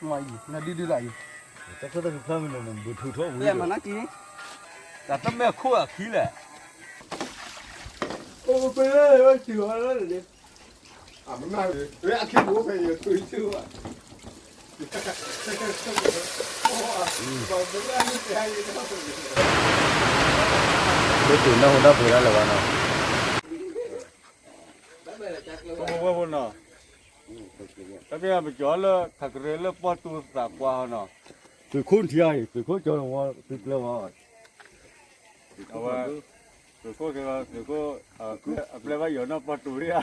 နဒုဒုလၢအံၤ, တၢ်ခၢၣ်တၢ်ခၢၣ်ဖျါမ့ၢ်လီၤ နဘုးထုးထီၣ်ဝံၤဒီး, တၢ်တမ့ၢ်ခိၣ်အခံလဲၣ်, အိၣ်ပှဲၤဝဲစံးဝဲလၢန့ၣ်, အမ့ၢ်ဝဲအခံဘိဖဲယၤထုးဆူဘၣ်, လၢတုၤနၢ်ဟူတၢ်ပှ့ၤဒၣ်လၢၤဘၣ်နီၤ, ပဝဲဖိနီၤ, တၢ်ပျဲပကၠီလၢ ခးကရၢလၢပီၢ်တူသးပှၢ်ဟီနီၤ, သုးခိၣ်ထံအံၤ သုးခိၣ်ကၠီဝဲသုးပျဲဝဲ, အဝဲ, သုးခိၣ်ကၠီ သုးခိၣ်, အပျဲဘၣ်ယီၤနီၢ်ပီၢ်တူဒံးဧါ,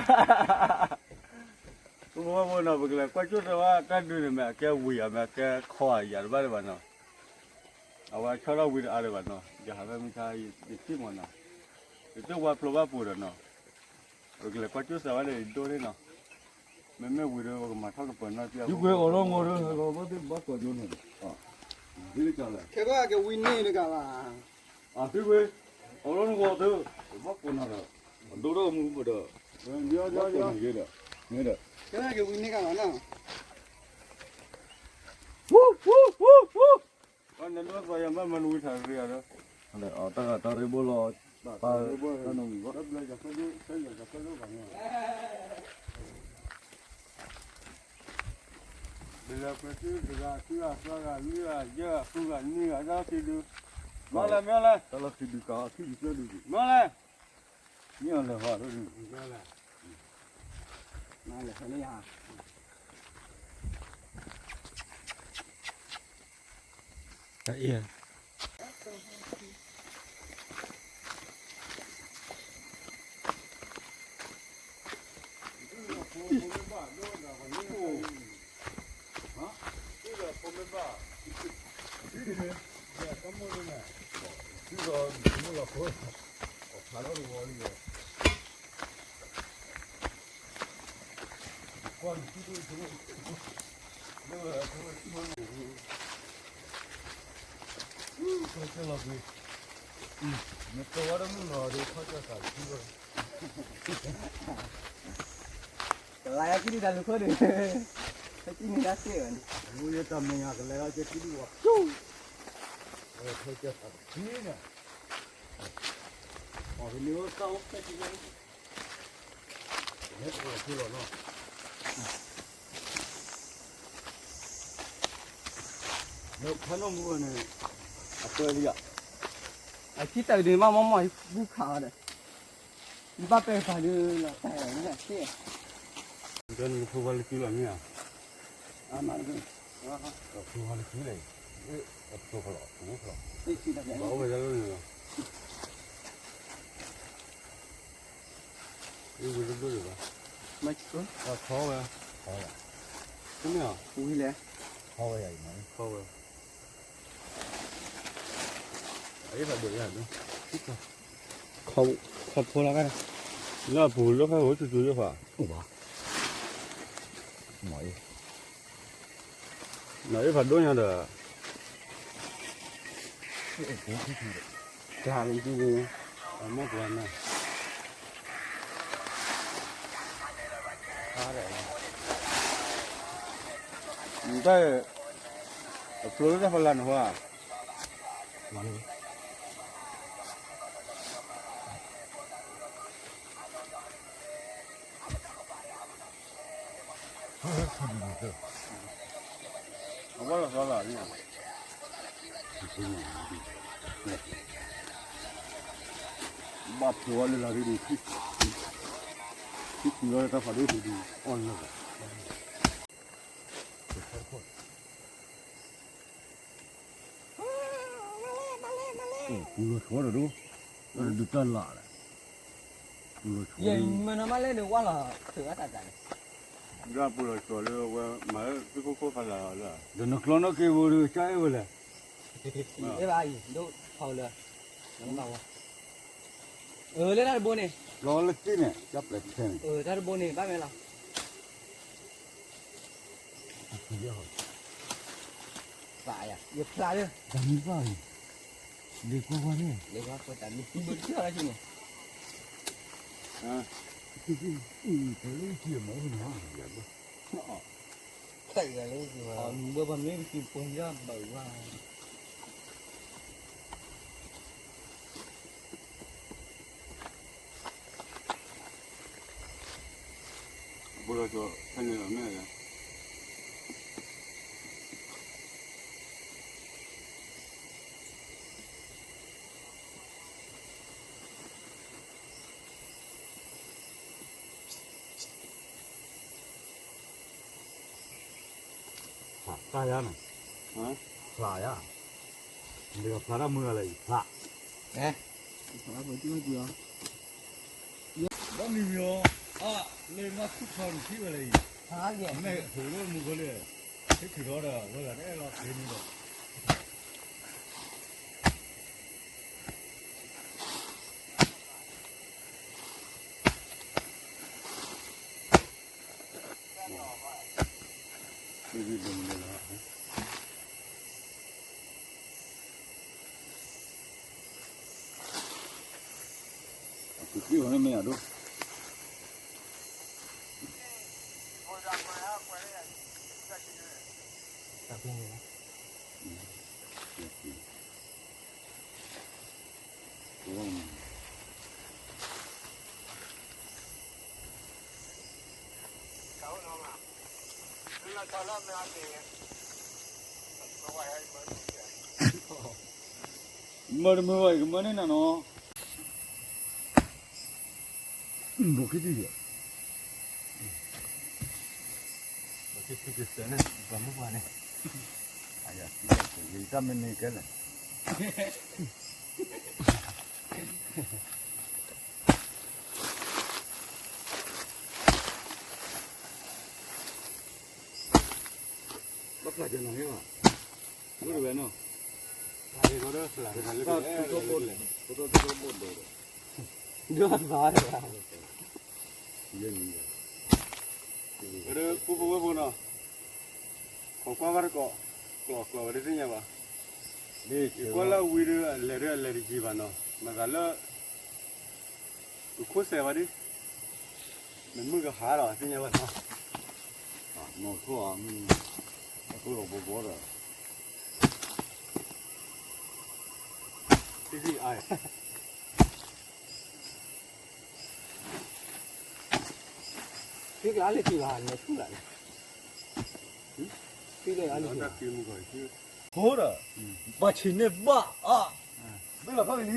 ပဝဲဖိနီၤ ပကလဲၤကွၢ်ကၠိၣ်သးဝဲတၢ်ဒုန့ၣ်မ့ၢ်အကဲဝံၤဧါ မ့ၢ်အကဲခီဧါ ယၤတဘၣ်လၢၤဘၣ်နီၤ, အဝဲဆီထီၣ်ဝံၤတအါလၢၤဘၣ်နီၤ ယဟးဖဲမုၢ်ဆါ ယထံၣ်မးနီၤ, ယတဝါဖျိဘၣ်ပူၤဒီးနီၤ, ပကလဲၤကွၢ်ကၠိၣ်သးဝဲဒီးယဒိၣ်န့ၣ်နီၤ, မ့မ့ၢ်ဝံၤဒီးပကမၤထီၣ်ကပၤနီၢ်ပျၢ်, ယကွဲးအီၤလီၤမီၤဒီး ဘၣ်ကိးညိန့ၣ်, ခဲဘၣ်ကဝံၤန့ၢ်တဂၤဘၣ်, အသုဝဲ, အီၤလီၤနဂီၤသု, ဘၣ်ကိးနၤဒီး, အဒိၣ်ထီၣ်မူပဒီး, ဘၣ်ကိးနၤယဲဒီး, ယဲဒီး, ခဲဘၣ်ကဝံၤန့ၢ်တဂၤဘၣ်နီၤ, နဒိၣ်သးယၤဘၣ်မၤနဝံၤထးရံၣ်ဒီး, တၢ်ဂၤတၢ်ရ့ဘိလီၤ, ပၢ်တၢ်နီတမံၤဘၣ်, ဘျၢကွဲၤစုတဂၤ ခံဂၤ သၢဂၤ လွံၢ်ဂၤ ယဲၢ်ဂၤ ဃုဂၤ နွံဂၤ တၢ်လီၢ်ခံဒု, မ့ၢ်လဲၣ် မ့ၢ်လဲၣ်, တၢ်လီၢ်ခံဒုကၤ ခံဒုကၢဒု, မ့ၢ်လဲၣ်, မ့ၢ်လဲၣ်, မ့ၢ်လဲၣ်, တၢ်အံၤ ကလါယကံၣ်ဒုတၢ်လူၤခိၣ်ဒီး, ဟဲကံၣ်န့ၢ်တၢ်စ့ၢ်ဝဲန့ၣ်, မူယတၢ်မဲာ်ညါကလဲၤလီၤကဲကံၣ်ဒုဝဲ, ဟဲကဲသးတထံၣ်န့ၣ်, အီၤကန့ၢ်ဝဲသၣ်အိၣ်ဖျဲၣ်ထံလၢ ဖဲလီၤနီၤ, ဖဲနီၢ်မူန့ၣ်, အပၢလံယၤ, အခံတၢ်ဒုးမးမီၢ်မီၢ် ဘူၣ်ခးအီၤဒီး, ယဘၣ်ပဲာ်ဖးဒုးလီၤတၢ်လီၤန့ၣ်, ဒီးနကဖိဝဲလၢခံလီၤမ့ၢ်ဧါ, အဖိဝဲလၢခံလဲၣ်, အဖိဖလီၤ, အဖိဖလီၤ, ဘၣ်အိၣ်ဝဲဒၣ်လၢန့ၣ်လီၤ. အ့ၣ်ဝံၤတဒိၣ်ဒံးဘၣ်, မ့ၢ်က, ထီဝဲ, ထီဝဲ, တမ့ၢ်, ဝံၤလဲၣ်, ထီဝဲယၤအံၤမ့ၢ်, ထီဝဲ, အ့ၣ်ဖးဒိၣ်ယၤ, ခီဖိလီၤ, လၢအပူၤလၢဖဲအိၣ်ကၠူကၠူယဲၢ်ဖး, အိၣ်ဘၣ်, မ့ၢ်အ့ၣ် နအ့ၣ်ဖးဒိၣ်ညါဒီး, တၢ်လၢနကံၢ်န့ၣ်, အမ့ၢ်ပှၤနၤ, နတၢ်, အဖျိလၢတၢ်ဖီလာ်န့ၣ်ဟါ, အဝဲလီၤသီလီၤန့ၣ်, ဘၣ်ဖျိဝဲလၢလီၤဒ်န့ၣ်, ထံၣ်ကွံာ်ဝဲလၢတၢ်ဖးဒိၣ်ဒုးဒုးအီၣ်လၢၤဘၣ်, ပူၤလီၤဆီဒီးဒိၣ်, ဒုးတၢ်လၢ်လဲၣ်, ပူၤလီၤဆီ, ယဲၢ်မ့ၢ်နမ့ၢ်လဲၣ်န့ၣ်ဝါလီၤ, သုးအတၢ်တၢ်န့ၣ်, ဒီးပူၤလီၤဆီလၢဝဲမၤလၢသုးခိၣ်ခိၣ်ဖးလၢ်လၢ, ဒီးနကျီနီၣ်က့ၤဝဲဒီးကၢ်အဲၣ်ဝဲလဲၣ်, အဲၣ်ဘၣ်အံၤ ဒိၣ်ထီလၢ, အၢ လၢတၢ်တဘိန့ၣ်, လီၤလၢသ့ၣ်န့ၣ် ကၢ်ပျဲၢ်ထဲန့ၣ်, အၢ တၢ်တဘိန့ၣ် ဘၣ်မဲာ်လီၤ, ယဖျါလၢ, တၢ်မံဘၣ်အံၤ, ဒ့ကွၢ်ကွၢ်န့ၣ်, ဒ့ကွၢ်ကွၢ်တၢ်မံဘၣ်တထံၣ်အီၤလၢက့ၤန့ၣ်, တၢ်လၢက့ၤမၤအိၣ်နၤ, ယဘၣ်, နဘၣ်ပမ့ၢ်ပက့ၤပှဲၤယၢ်ဘၣ်ဝါ အဘိဒီးကၠီ ဖဲန့ၣ်လီၤမ့ၢ်ဧါ ဖျါယါန့ၣ်, ဖျါယါ, ဒီးဖျါတၢ်မုၢ်ဂၤလၢအံၤ ဖျါ, ဘၣ်မံၤမံၤအီၤ, အါ, လၢမ့ၢ်ခုၣ်ထီနထံၣ်ဝဲလၢအံၤ, မ့ၢ်ဟိးလၢမူခိၣ်လၢ, ဟဲခုၣ်ထီဒီး ဝဲဂၤတအဲၣ်လီၤသ့န့ၣ်ဒီး မၢတမုာ်ဘၣ် ယကမၢန့ၢ်နၤနီၤ, ဘိးက့ၤတံၢ်ယဲၢ်, ဘိးက့ၤတံၢ်ကစၢၢ်န့ၣ် ပှၤမုၢ်ပှၤန့ၣ်, ယတၢ်မ့ၢ်န့ၢ်ကဲလဲၣ် ဘၣ်ဖျါကနီၤဟ့ၣ်ဘၣ်, မုၢ်တဝဲနီၤ, တၢ်ဘိးဒိၣ်လဲၣ်, တၢ်ဘိးဒိၣ်လဲၣ်, ယဲၢ်နံၤ, ပူဖိဝဲဖိနီၤ, ခိးကွၢ်ဘၣ်တကိး, ကျိးကျိးဝဲဒၣ်သ့ၣ်ညါဘၣ်, ယကွၢ်လၢဝံၤဒီး အလဲၤဒီးအလဲၤတယံၤဘၣ်နီၤ, မၤသးလၢ ကခိၣ်စဲးဝဲဒၣ်, မ့ၢ်မုၢ်ကဟါဒီးသ့ၣ်ညါဘၣ်နီၤ, နီၢ်ခိၣ်ဧါ, အခိၣ်လီၤဘီဘီဒီး, သံသံအါ, သံကျါလၢခံဘၣ် နထူၣ်လၢ်န့ၣ်, သံလၢအါလၢခံဘၣ်, ဖိဒီး, ဘၣ်ဆံးန့ၢ်ဘၣ်အါ, ဘၣ်လီၤဖးလံ,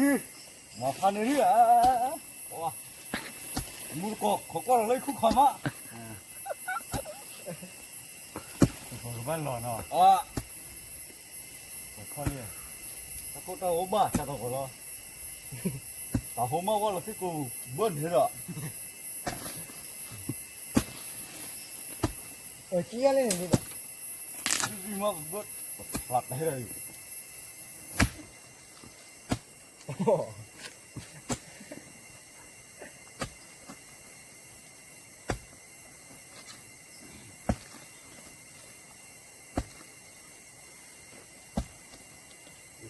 မၤဖးန့ၢ်ဒၣ်ဧါ, မူတကိး ခိးကွၢ်လီၤလၢခုၣ်ခီမး, ကဘၣ်လီၤနီၤ, တၢ်ခိၣ်တၢ်အိၣ်ဘၣ်ဆါထီၣ်ကီးလီၤ, တၢ်ဟိမၢ်ဝဲလီၤသ့ၣ်ကိးဘၢၣ်န့ၣ်ဒီး, ကံယါလၢန့ၣ်ဒ်ဘၣ်, မ့ၢ်ကဘၢၣ်, ဖျါတဟဲဒီး,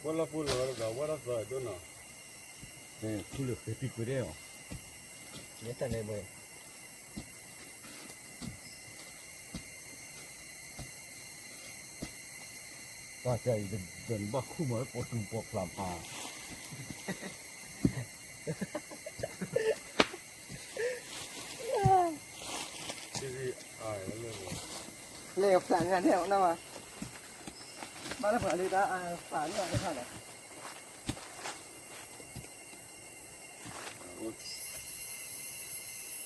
ကွၢ်လၢပူၤလီၤဒီး ဝဲဒၣ်သီဒိၣ်နီၤ, ခူလၢဃဲၤတံၢ်ကွံာ်ဒဲးအီၤ, လဲၤတၢ်လဲၤဘၣ် ပှၤကၢ်အံၤ တဒၢးနဘၣ်ခူၣ်မးလၢပိာ်တူၤပိာ်ဖျးဖး, လဲၤဖျးန့ၣ် ဘၣ်လၢပှၤလၢတၢ်အဖျးန့ၣ်တခါဒီး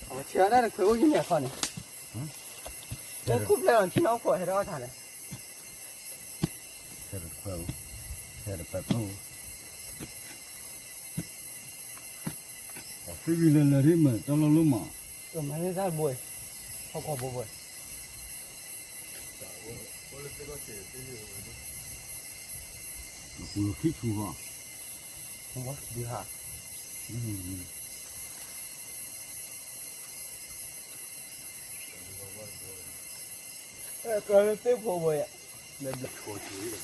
အဝဲဆဲးဒၣ်တခွဲးအိၣ်ယံၤန့ၣ်အခီန့ၣ်, လၢခူၣ်ဖျဲးအီၤထံနီၢ်ခိၣ်ဟဲထီၣ်အီၣ်ထါလဲၣ်, ဟဲတခွဲး, ဟဲတပာ်ဖျိ, သ့ၣ်ဝံၤလၢလၢာ်ထံမ့ၢ်တၢ်လီၢ်လီၤမး, မၤန့ၢ်တၢ်ဘိ, ဟီၣ်ခိၣ်ဘိဘိ, အပူၤလီၤခံဆူၣ်ဟီ, ဒုးဟး ကလၢသ့ၣ်ဖိဝဲ,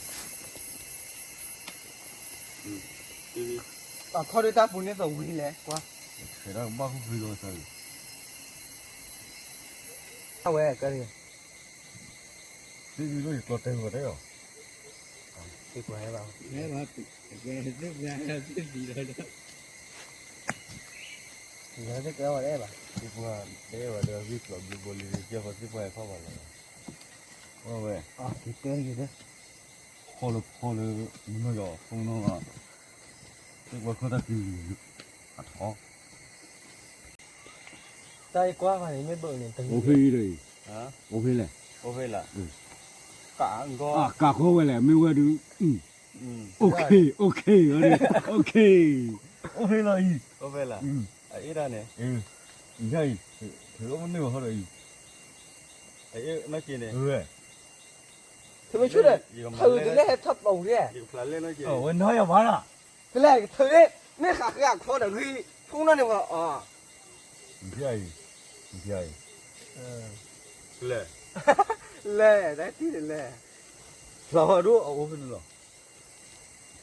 အခီဒုးတၢ်ပူၤန့ၣ်သဝံၤလဲၣ်, ကွၢ်, ဆဲးဒၣ်ကဘၣ်ဃုဃုဒီးသး, အဝဲကလၢ ယကျီတဲဝဲတဲအီၤ, သ့ၣ်ပှၢ်ဟဲဘၣ်, ဟဲဘၣ်, သ့ၣ်ပှၢ်ဟဲဘၣ်, သ့ၣ်ပှၢ်ဟဲဘၣ်, သ့ၣ်ပှၢ်တဲဝဲဒီး ဂံၢ်ကျီဘျုးဘိလံ ကဲဃီသ့ၣ်ပှၢ်ဟဲခီဘၣ်လီၤ, အဝဲ, ဖီလၢဖီလၢ, မုၢ်နီၢ်ယီၤ ဖုန်းနီၢ်, သ့ၣ်ပှၢ်ခီတၢ်ကံၤလံ, အထီ တၢ်အံၤကွၢ်ဃီန့ၣ် မ့ၢ်ဘၣ်န့ၣ် တဂ့ၤ အိၣ်ဖဲအံၤဒီးအံၤ, အိၣ်ဖဲလဲၣ်, အိၣ်ဖဲလီၤ, ကးဃီဝဲလဲၣ် မ့ၢ်ဝဲဒုး, အိၣ်ခ့ အိၣ်ခ့, အိၣ်ခ့, အိၣ်ဖဲလီၤအံၤ, အိၣ်ဖဲလီၤ, အအ့ၣ်တၢ်န့ၣ်, အံၤ, ထုးအိၣ်မ့ၢ်န့ၢ်ဘၣ်ဃီဒီးအံၤ, အအ့ၣ်နီၢ်က့န့ၣ်, ထုးမ့ၢ်ဆူၣ်ဒီး, ထုးတလဲဟဲထီၣ်ပူၤန့ၣ်, ဝဲနီၢ်ယၤဘၣ်နီၤ တလဲကထုးန့ၣ် မ့ၢ်ဃးဃ့အခီဒီးဂံၢ်, ဖုန်းနီၢ်န့ၣ်ဝဲအီၤ, မ့ၢ်ဖျါအံၤ, မ့ၢ်ဖျါအံၤ, လဲၤ, လဲၤ, တၢ်တံၢ်န့ၣ်လဲၤ, ဖျါဝဲဒိၣ်အအိၣ်ဖဲန့ၣ်လီၤ,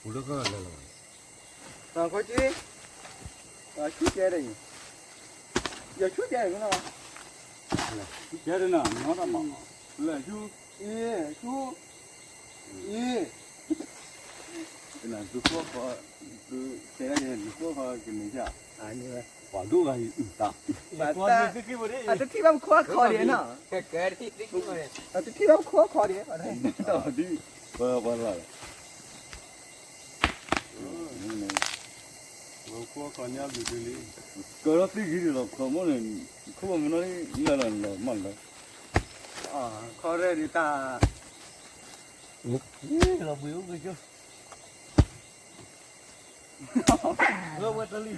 ပူၤလၢခီလဲၤလီၤ, ခီက့, ဆူၣ်ကဲဒီး, ယဆူၣ်ကဲ, ဆူၣ်ကဲဒီးနီၤ, နီတမး, လဲၤဆူ, အံၤ, ဆူ, အံၤ နသုခိၣ်ခီ, တဲဒၣ်က့ၤနသုခိၣ်ခီကန့ၢ်ယၤ, ပှၤဒိၣ်ဂၤအံၤအုၣ်တၢ်, အတထံၣ်ဘၣ်ခိၣ်ခီဒံးနီၤ, အတထံၣ်ဘၣ်ခိၣ်ခီဒံး, ပှၤလၢ်လီၤ, ခိၣ်ခီညါဘျုးဒုလံ, ကၢထီၣ်သံဂ့ၤဒံးလီၤ ခီမိၣ်န့ၣ်, ခိၣ်ဘီမုၢ်နီၢ်လၢလီၤလီၤမၢ်လီၤ, ခီရဲၣ်ဒံးတၢ်, လီၤဘှံးအိၣ်ကၠိ ဝဲဝဲတလံ,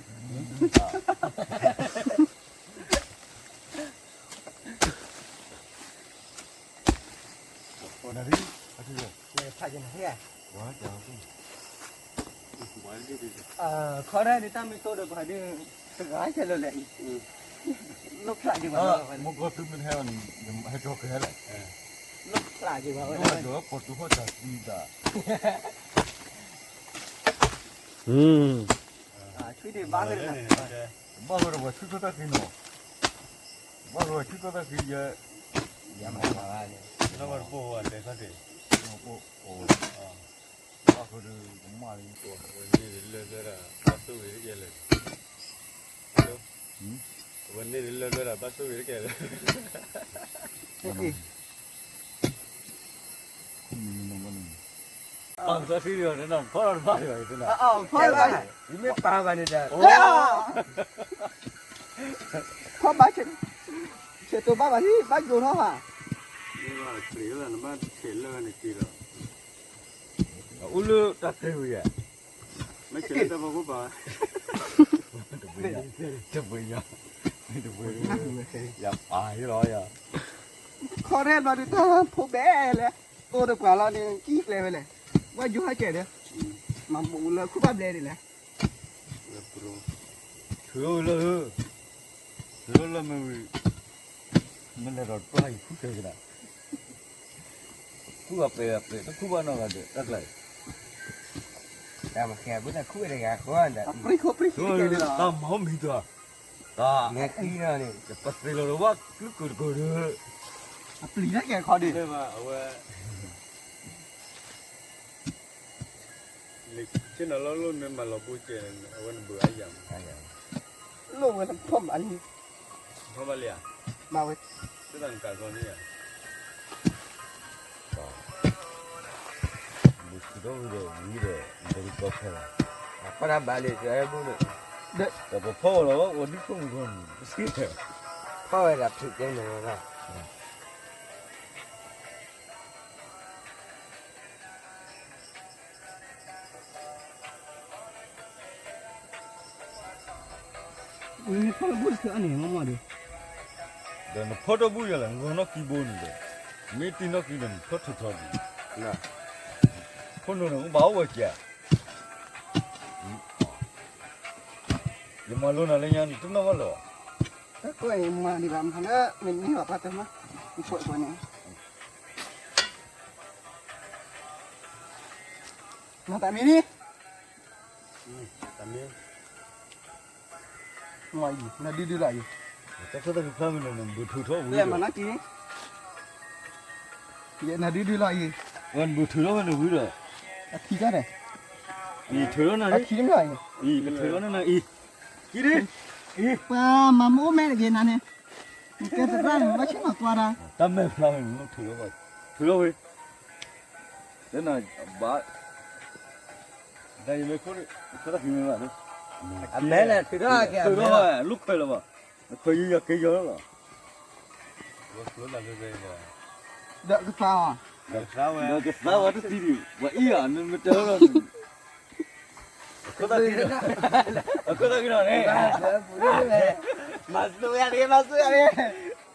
ဖးကနဟဲ, ခီရဲၣ်ဒံးတၢ်မ့ၢ်တိၢ်ဒီးပှၤဒုး, တဂၤဆဲးလၢလဲၣ်, လိၣ်ဖျးက့ၤဘၣ်, မ့ၢ်ကီၢ်သုမ့ၢ်တဟဲဘၣ်န့ၣ်, ဟဲကၠီကဟဲလဲၣ်, လိၣ်ဖျးက့ၤဘၣ်ဝဲ, ဒီးပိာ်တူၤဖီၣ်တၢ်သံတၢ် ဆံဒံးဘၣ်ဝဲ, ဘၣ်ဝဲဒီးပှၤဆံးခီၣ်တၢ်ဃံနီၤ, ဘၣ်ဝဲပှၤဆံးခီၣ်တၢ်ဃံယဲ, ယမၤဘၣ်န့ၣ်, လၢပှၤတပိာ်ဝဲတဲခီၣ်တဲာ်, ဘၣ်ဃိဒီးကမၣ်လံ, ဝဲန့ၣ်လၢလၢဒၣ်ဘၣ်ဆိၣ်ဂ့ၤတကဲလဲၣ်, ဝဲန့ၣ်လၢလၢဒၣ်ဘၣ်ဆိၣ်ဂ့ၤတကဲလဲၣ် ပာ်ကသီထံဒီးနီၤ ဖီၣ်လီၤတဘၣ်ဒံးဘၣ်, ဖီၣ်လီၤတဘၣ်, ယမ့ၢ်ပာ်ဘၣ်န့ၣ်ဒီး, ဖီၣ်ဘၣ်, ဆဲးတိၤဘၣ်ဘၣ်လံ ဘၣ်ယိၤထီၣ်ဘၣ်, နဘၣ်ဆဲးလၢနက့ဒီး, အိၣ်လၢတၢ်တဲဝဲယဲ, မ့ၢ်ဆဲးလၢတၢ်ဖီခိၣ်ပာ်, တပှ့ၤယၤ, တပှ့ၤယၤ, တပှ့ၤ, ယပာ်ဟ့ၣ်လီၤယၤ, ခီရဲၣ်ဘျီဒုးတၢ်ဖိဘဲလဲၣ်, တိၢ်တပှၤလီၤန့ၣ် ကံၣ်ကျဲဝဲလဲၣ်, ဘၣ်ယိၤဟဲကဲဒီး, မၤဘူးလၢခုၣ်ဘၣ်ဘျဲဒ်လဲၣ်, ထုးလၢ, ထုးလၢမ့ၢ်ဝံၤ, မ့ၢ်လဲၤဒီးပျၢ်ယဖုၣ်ကဲကဒါ, ဖုၣ်အပဲာ်အပဲာ် တဖုၣ်ဘၣ်နီတဂၤဒီး တၢ်ကျါအံၤ, တၢ်မၤဃဲၤအဃိတၢ်ခူၣ်ဝဲတဂၤဃီဒီး, တၢ်မၤဟီၣ်မံၤတၢ်, တၢ်, ပသ့လီၤဒီးဘၣ်ကျုၢ်ကိၤတကိၤဒီး, အပျံၤတၢ်ကဲခီဒီး, အဝဲ ဆ့ၣ်နီၤလီၤလိၣ်မ့ၢ်မၤလီၤဘိကဲ, အဝဲနဘုးအယၤမး, လိၣ်ဝဲနဖီၣ်မးလံ, ဖီၣ်မးလံဧါ, မၤဝဲ, သ့ၣ်တၢ်နကးကီန့ၣ်ဧါ, ဘုးဆူၣ်ထီၣ်ဝံၤဒီးဝံၤဒီး ဘုးကီဖဲလီၤ, ဖီၣ်တၢ်ဘၣ်လံ တၢ်ဟဲဘိန့ၣ်, ဒီးပဖီၣ်ဝဲလီၤ ဝဲဒုးခိၣ်မုၢ်ခိၣ်မုၢ်, ဖီၣ်ဝဲဒၣ်ဖံးကဲန့ၣ်လီၤ. ဖီၣ်လၢဘူၣ်တခါအန့ၣ် မ့ၢ်မ့ၢ်ဒီး, ဒီးနဖီၣ်တဘူၣ်ယၤလဲၣ် နဂီၢ်နီၢ်ကံဘိန့ၣ်ဒီး, မ့ၢ်တံၢ်နီၢ်ကံဒီးနဖီၣ်ထုးထီၣ်ဒံး, ခိၣ်နူာ်န့ၣ် အိၣ်ဘၣ်အိၣ်ဝဲကဲ, ယမၤလိနၤလၢညါန့ၣ် တနီၣ်ဘၣ်လၢၤဘၣ်, တၢ်ကွဲးအံၤမၤဒံးဘၣ် မၤလၢမ့ၢ်န့ၢ်ဘၣ်ပှၤတမၤ, ကွဲးကွဲးန့ၣ် မၤတၢ်မံၤန့ၣ်, တၢ်မံၤ, မၤအံၤ နဒုဒုလီၤအံၤ, တၢ်ခိၣ်တၢ်ခံဖျါမ့ၢ်န့ၣ် နဘုးထုးထီၣ်ဝံၤလၢမၤနီၢ်ကံ, ယနဒုဒုလီၤအံၤ, ဝဲနဘုထုးထီၣ်ဝဲနဝံဒီး, အထံၣ်တၢ်ဒီး, အံၤထုးထီၣ်နၤ, အထံၣ်မ့ၢ်အံၤ, အံၤကထုးထီၣ်နၤအံၤ, အံၤဒု, အံၤ, ပှၤမၤမအိၣ်မဲာ်တဂ့ၤနၤန့ၣ်, နကဲသရၣ်န့ၣ် နဘၣ်ဆ့ၣ်နီၤကွၢ်တၢ်, တၢ်မဲာ်ဖျါဝဲန့ၣ် ထုးထီၣ်ဝဲ, ထုးထီၣ်ဝဲ, တဲနၤ, ဘၣ်, တၢ်ယမ့ၢ်ခိၣ်န့ၣ် အမဲာ်န့ၣ် ထုးထီၣ်က့ၤအမဲာ်လီၤ, လူၢ်ခွဲးလီၤဘၣ်, နခွဲးယံၤယၤက့ၤယီၤလီၤ ဒီးကသါအီၤ, ဒီးကသါဝဲတသံဒံး, ပှၤအံၤဧါ နမ့ၢ်တဲလီၤ, အခိၣ်သၣ်က့ၤနီၤ, အခိၣ်သၣ်က့ၤနီၤန့ၣ်, မၤစၢၤယၤတဂ့ၤ မၤစၢၤယၤတဂ့ၤ,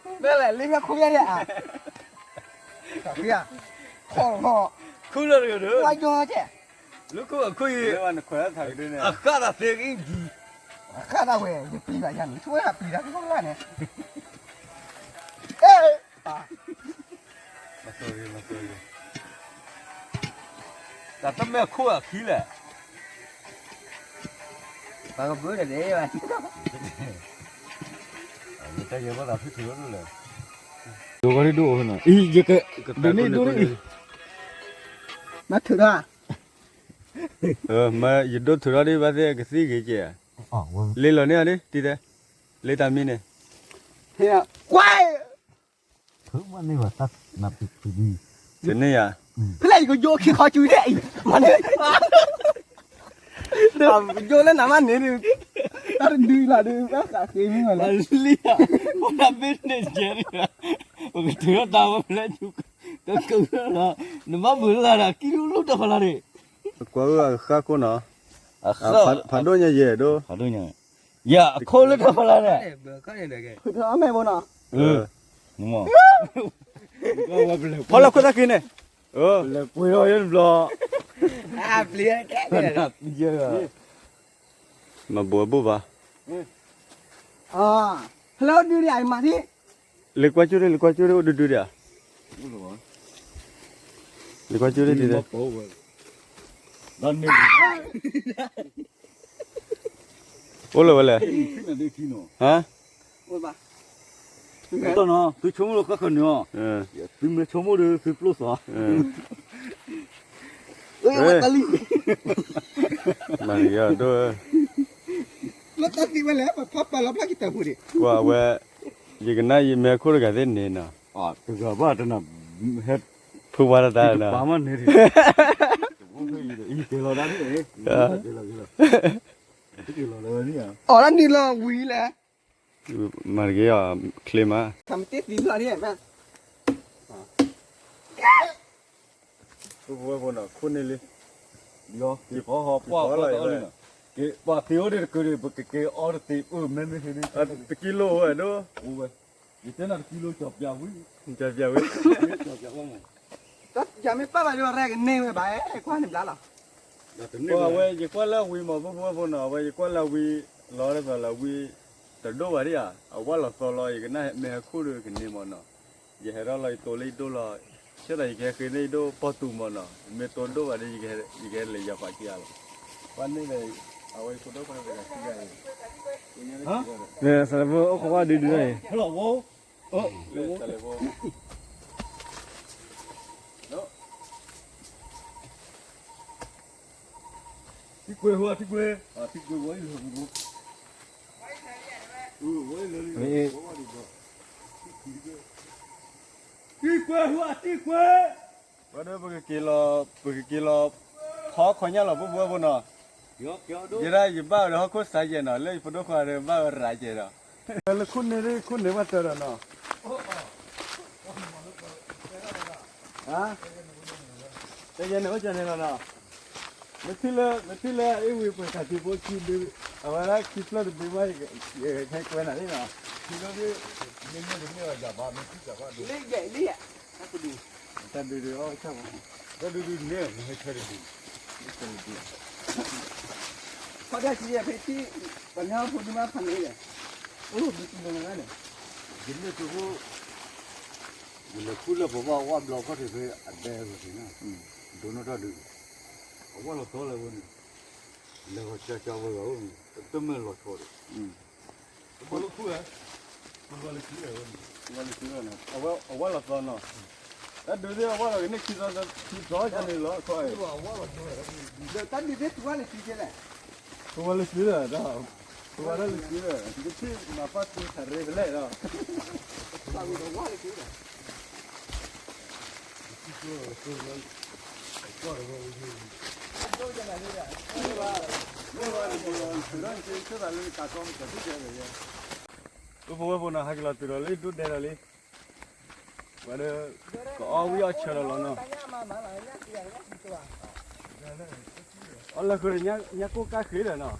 မ့ၢ်လဲၤလံမ့ၢ်ခိၣ်ယါန့ၣ်ဧါ, ခီၣ်, ခူၣ်လီၤတဂ့ၤဒီး, ဝါညီကဲ လူၢ်ခိၣ်အခိၣ်အံၤ, အဃၣ်သးသ့ကံဒံ, အဃၣ်သးဝဲ ယပျံၤဘၣ်ယၤန့ၣ် ဆိဝဲဒၣ်ပျံၤတၢ်ခိၣ်လၢ်န့ၣ်, အဲ, တၢ်တမ့ၢ်ခိၣ်အခံလဲၣ်, ပှၤကဘၢတၢ်ဒဲးဘၣ်, တၢ်ယဲဘၣ်သးဖုထုးလီၤလဲၣ်, ဒိၣ်ဂီၢ်ဒိၣ်အိၣ်နီၤ, ဒိၣ်န့ၣ်ဒိၣ်န့ၣ်, မၤထုးထီၣ် မ့ၢ်ယဒိၣ်ထုးထီၣ်ဒံးဘၣ်သ့ၣ်ကသံၣ်ဂ့ၤကဲ, လ့လီၤန့ၢ်အီၤဒံး တံၤသဲ, လ့တၢ်မံန့ၣ်, ကွၢ်, တန့ၢ်ယၤ, ဖဲလဲၣ်ယကယိခံခီကၠူဒဲးအံၤ, မၤန့ၣ်, ယိလၢနမါန့ၣ်ဒုး, တၢ်တဒုလီၤဒုး ဘၣ်ဃးဃ့မ့ၢ်ဝဲလဲၣ်, လံဧါ, ပှၤတၢ်ဘ့ၣ်န့ၣ်ကဲ, ပကထုးထီၣ်တၢ်ဝဲဖဲလဲၣ်, ကကလီၤ, နမါဘုးလၢ်ဒီး ကံလူလူတၢ်ဖီလာ်န့ၣ် ကွၢ်အဂၤဃၣ်ခိၣ်နီၤ, ဖးဒိၣ်ညါယဲၢ်ဒိၣ်, ဖးဒိၣ်ညါ, ယၤအခိၣ်လၢတၢ်ဖီလာ်န့ၣ်, ဖီလာ်ခိၣ်သၣ်က့ၤနီၤ, ဖီလာ်ခိၣ်သၣ်က့ၤန့ၣ်, ပှ့ၤထီၣ်ယဲၢ်တဘျီ, မၤဘိးဘိၣ်ဘၣ်, ဟဲလၢဒုးဒံးအမၤထံၣ်, လ့ကွၢ်ကၠိဒံး လ့ကွၢ်ကၠိဒံး အိၣ်ဒုးဒုးဒံးဧါ, လ့ကွၢ်ကၠိဒံးဒ်လဲၣ်, အိၣ်လၢဝဲလဲၣ်, ဟါ, သုဆိကမိၣ်လီၤဃၣ်ဃၣ်န့ၣ်, သုမ့ၢ်ဆိကမိၣ်ဒီးသုပျိၢ်စီၤ, မၤန့ၣ်ယဒိၣ်, လၢတၢ်သံဝဲလဲၣ်ပဖီပာ်လီၤဖျါက့ၤတၢ်ဖိဒံး, ပှၤဝဲ, ယကနၣ်ယမဲာ်ခိၣ်တဂၤသ့ၣ်န့ၣ်နီၤ, တဂၤဘၣ်တနၤ, ဖုဝါတတၢ်နီၤ, အီၣ်တၢ်နုာ်လီၤဝံၤလဲၣ်, မၤတက့ၢ်အီၤ, ချ့မး, ခိၣ်န့ၢ်လံ, ပှၤသ့အိၣ်ဒံးတကုာ်ဒံး ပကက့ၤအီတသ့, မ့မ့ၢ်, တကံလိဝဲဒိၣ်, ယတဲနၤတကံလိကၠီၤပျးဝံၤ, ကၠီၤပျးဝံၤ, ယမ့ၢ်ပာ်ဘၣ်ဒီးရဲၣ်ကန့ၢ်ဝဲဘၣ်, ကွၢ်န့ၣ်ဘျါလီၤ, အဝဲယကွၢ်လၢဝံၤမး ဖိဖိဖိနီၤ, အဝဲယကွၢ်လၢဝံၤ, လီၤတၢ်လီၤဝံၤ, တဒိၣ်ဘၣ်ဒံးဧါ, အဝဲလီၤသီလီၤ ယကနၣ်မ့ၢ်ဟဲခိၣ်ဒီးကန့ၢ်မးနီၤ, ယဟဲထီၣ်လီၤယတိၤလၢယဒိၣ်လီၤ, ဆၢသးယကဟဲဃ့န့ၢ်ယဒိၣ်ပီၢ်တူာ်မးနီၤ, မ့ၢ်တိၤဒိၣ်ဘၣ်ဒီး ယကဟဲလဲၤယၤပာ်ကံအါလီၤ, ပှၤန့ၣ်လဲၣ်, အဝဲယဖိဒိၣ်ခွါတဂၤခံဂၤအံၤ, စဲးဖိအိၣ်ခိးဝါဒုဒုန့ၣ်, ထံကွဲးဟိထံကွဲး, ထံကွဲးဝဲအံၤလီၤ, ထံကွဲးဟိထံကွဲး, ဝဲဒၣ်ပကက့ၤလီၤ, ပကက့ၤလီၤ, ဖီခိညၣ်လီၤ ဖိဖိဖိနီၤ, ယဲဒၣ်ယဘၣ်ဝဲဒီးဟီၣ်ခိၣ်စးယဲၢ်နီၤ, လၢယဖိဒိၣ်ခွါဒီးဘၣ်ဝဲရၤကဲဒီး လၢခိၣ်န့ၣ် ခိၣ်န့ၣ်ဘၣ်တၢ်ဒီးနီၤ, တယဲၢ်န့ၣ်အိၣ်ကန့ၣ်လီၤနီၤ, မ့ၢ်ထံၣ်လၢ မ့ၢ်ထံၣ်လၢအ့ၣ်ဝံၤပှဲၤခါထံဖိခံဒု, အဝဲဒၣ်ခံဖျၢၣ်တဒုမး, ယဟဲကွဲနၤန့ၣ်နီၤ, ထံလီၤဒု, မ့မ့ၢ်တမ့ၢ်ဘၣ်ယၤဘၣ် မ့ၢ်ထံၣ်စၢ်ဘၣ်ဒု, တၢ်ဒုဒုအီၣ်ဆၣ်မး, တၢ်ဒုဒုန့ၣ် မ့ၢ်ဟဲဆၢတဒု, ခီဒၣ်ဆံယဲၢ်ဖဲထံ, ပှၤမ့ၢ်ဟီၣ်ဖိဒုမးဖးန့ၣ်လဲၣ်, အိၣ်ဘုသူလီၤန့ၣ်, ယမ့ၢ်သုးဖိ, ယလဲၤခူလၢပဘၣ်ဝၣ်ဘျီခီၣ်ထံးဖဲအဒဲဝဲန့ၣ်, ဒိၣ်နီၢ်တၢ်ဒု, အဝၣ်လီၤသီလၢဝဲန့ၣ်, လဲၤဂီၤကၠီကၠီဝဲဂၤအိၣ်န့ၣ် တမ့ၢ်လီၤဆီဒီး, အဝဲအဝၣ်လီၤသီနီၤ, တၢ်ဒုးသ့ၣ်အဝဲလီၤကန့ၢ်ခံသီခံသီန့ၣ်လီၤခီအံၤ, တၢ်ဒုးသ့ၣ်သူဝဲလၢခံကဲလဲၣ်, သူဝဲလၢခံလၢာ်, သူဝဲဒၣ်လၢခံလၢာ်, ယထံၣ်မၤပၢ်သူခးရ့ဖဲလဲၣ်ဒီး မ့ၢ်ဝဲလၢကီၢ်လၢကးကီမ့ၢ်ကီၢ်သ့ၣ်ကဲလၢာ်, ဝဲဖိဝဲဖိနီၤ ဟဲက့ၤလီၤတုၤဒီးလၢဒိၣ်ဒဲးဒီးလံ, ဝဲဒၣ် ကအီၣ်ဝံၣ်အီၣ်ဆၢလီၤလီၤနီၤ, အီၣ်လၢဃုာ်ဒီးညၣ်ကိၢ်ကၢ်ဃ့လၢာ်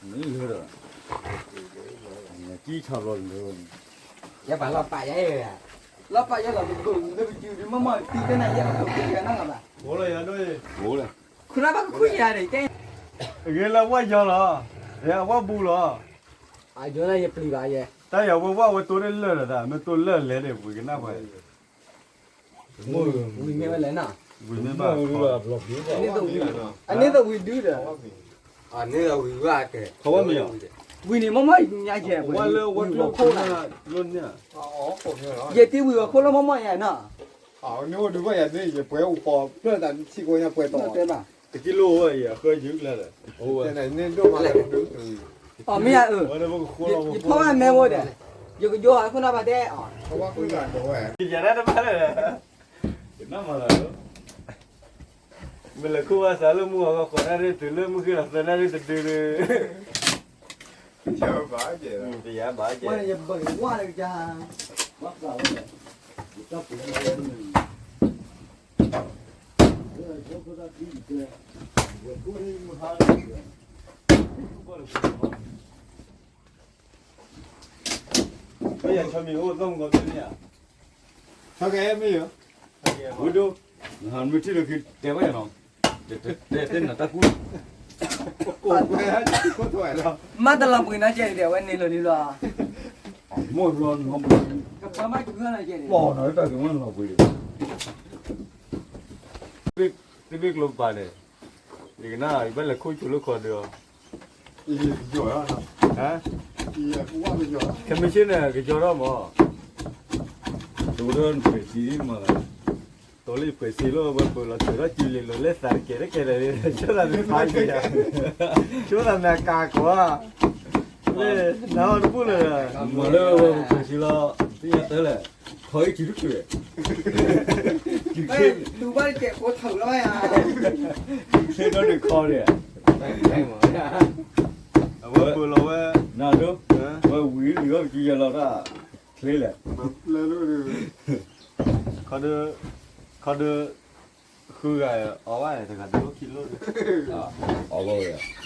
နီၤ, လီၤလီၤဒီးယဲ, ယဲပာ်လီၤပာ်ယဲ, လီၤပာ်ယဲလီၤ ပကလၢပစုဒုးမ့ၢ်မ့ၢ်တံၤကနၣ်ယဲလီၤ ပကလၢနၤလီၤဘၣ်, ခူလၢဘၣ်ကခူၣ်ယၤန့ၣ်တဲ, ဂ့ၤလၢဝၣ်ယီၤလီၤ, ယဝၣ်ဘူးလီၤ, အယီၤလၢယပျံၤဘၣ်ယဲ, တၢ်ယၤဝဲဝၣ်ဝဲတိၢ်တလၢာ်လီၤသး မ့ၢ်တိၢ်လၢာ်လဲၣ်ဒီး ပှ့ၤကနၣ်ပှၤ ဝံၤမ့ၢ်ဝဲလဲၣ်နီၤ, ဝံၤမ့ၢ်ဘၣ်, အန့ၣ်သဝံၤဒုဒီး, အန့ၣ်သဝံၤဘၣ်ကဲ, ဝံၤန့ၣ်မ့ၢ်မ့ၢ်ညါယဲ, ဝဲလၢဝဲကျိခိၣ်လၢန့ၣ်, ယတံၤဝံၤဝဲခိၣ်လၢမ့ၢ်မ့ၢ်ယဲနီၤ, န့ၣ်အိၣ်ဒုးဘၣ်ယၤဒ်ယပှဲၤအိၣ်ပီၤဖျၢၣ်သးဆံးကိညါပှဲၤတီၤ, တကံလိဝဲအံၤအဃၢယုၢ်ကျါဒီး, အမ့ၢ်ဧါ, ယဖီၣ်ဘၣ်မဲဝဲဒီး, ယကယီၤအခိၣ်နၢ်ဘၣ်တဲအီၤ, ယၤဒၣ်တဘၣ်လၢာ်, ယနၢ်မၤလၢာ်, မ့ၢ်လဲၤခိၣ်ဘၣ်သးလၢမုၢ်ဂီၤဃီ ဃီၤတၢ်ရ့ၣ်တုၤလၢမုၢ်ဃ့လီၤသၢနၣ်ရ့ၣ်တဒုဒု, ယဘၣ်ကဲ, ယဘၣ်ကဲ, မ့ၢ်ယၤဆီမံၤအိၣ်သီၣ်မုၢ်ဂီၤဖဲန့ၣ်ဧါ, ဆီကဲမ့ၢ်ယၤ, ဝဲဒိၣ်, နဟးမ့ၢ်ထံၣ်လီၤက့ၤတဲဝဲနီၤ, တဲတဲနတၢ်ကူၣ်, မ့ၢ်တလီၤပှ့ၤနီၤကဲဒဲး အဝဲန့ၣ်လီၤဒ်လီၤ, မိၢ်ဘျီနီၤ, ကပၤမ့ၢ်ကပၤနီၤကဲဒဲး, ပီၤနီၤတၢ်ကမ့ၢ်လီၤပှ့ၤဒီး တဘ့ၣ်ကျိပာ်န့ၣ်, ယကနၣ် ယဘၣ်လဲၤခိၣ်ဆိလၢခီဒုးအီၤ, ယကယီၤ, ဟါ, ကမ့ၢ်ဆ့ၣ်န့ၣ် ကယီၤထီၣ်မး, တဝဲဒၣ်နပှဲၤစံမး, တီလံပှဲၤစံလီၤ ဝဲပၢၤလီၤစၢၤထီၣ်ကံလံၤလီၤ လဲၤသးတကဲးတကဲးဒီး ဆိသးမ့ၢ်ဖးယံၤဧါ, ဆိသးမ့ၢ်အကၤကီးဧါ, လၢနၤအီၤတဘူၣ်လၢၤ, မၤလၢဝဲပှဲၤစံလီၤ, သ့ၣ်ညါတၢ်လဲၣ်, ခီအံၤတုၤတချုး, တုၤခ့, တုၤဘၣ်တကဲးဖိထၢၣ်လီၤယၤ, တုၤခ့ဒီးနခီန့ၣ်, အဝဲပၢၤလီၤဝဲ, နၤဒိ, ဝဲဝံၤလံၤအီၣ်ကံယၤလီၤတၢ်, ချ့လဲၣ်, ခီဒု, ခီဒု, ဃုဂၤအီၤဘၣ်တဂၤဒိခံလိၣ်, အီၤဘၣ်ဝဲ,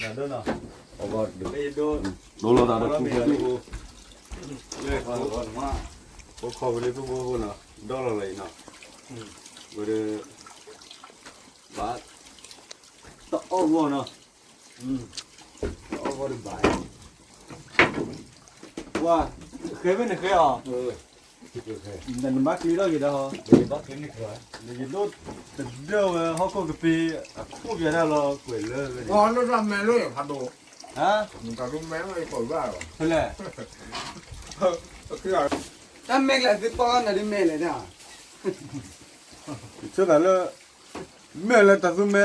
နၤဒိနီၤ, အီၤဘၣ်ဒိ, ဒိလီၤသးဒီးခူပူၤ, လၢ, အိၣ်ခိးဝံၤလၢပှၤဖိနီၤ ဒီလီၤလီၤအံၤနီၤ, ဝဲဒၣ်, ဘၣ်, တအီၣ်ဂီၢ်နီၤ, တအီၣ်ဂီၢ်တဘၣ်, ပှၤ, ဃဲမ့ၢ်နဃဲအီၤ, နဘၣ်ချ့ထီၣ်က့ၤဒီး, ယဒိၣ်တဒၢဝဲဟီၣ်ခိၣ်ကပ့ၤ, အခိၣ်ပျဲဒၣ်လီၤကွဲးလၢဝဲန့ၣ်, ဟါ, ဖဲလဲၣ်, တၢ်မဲကျဲသုပီၣ်နၤဒ်မဲလဲၣ်ဒၣ်, ဆိသးလၢ, မဲၢ်လၢတၢ်သူမဲ,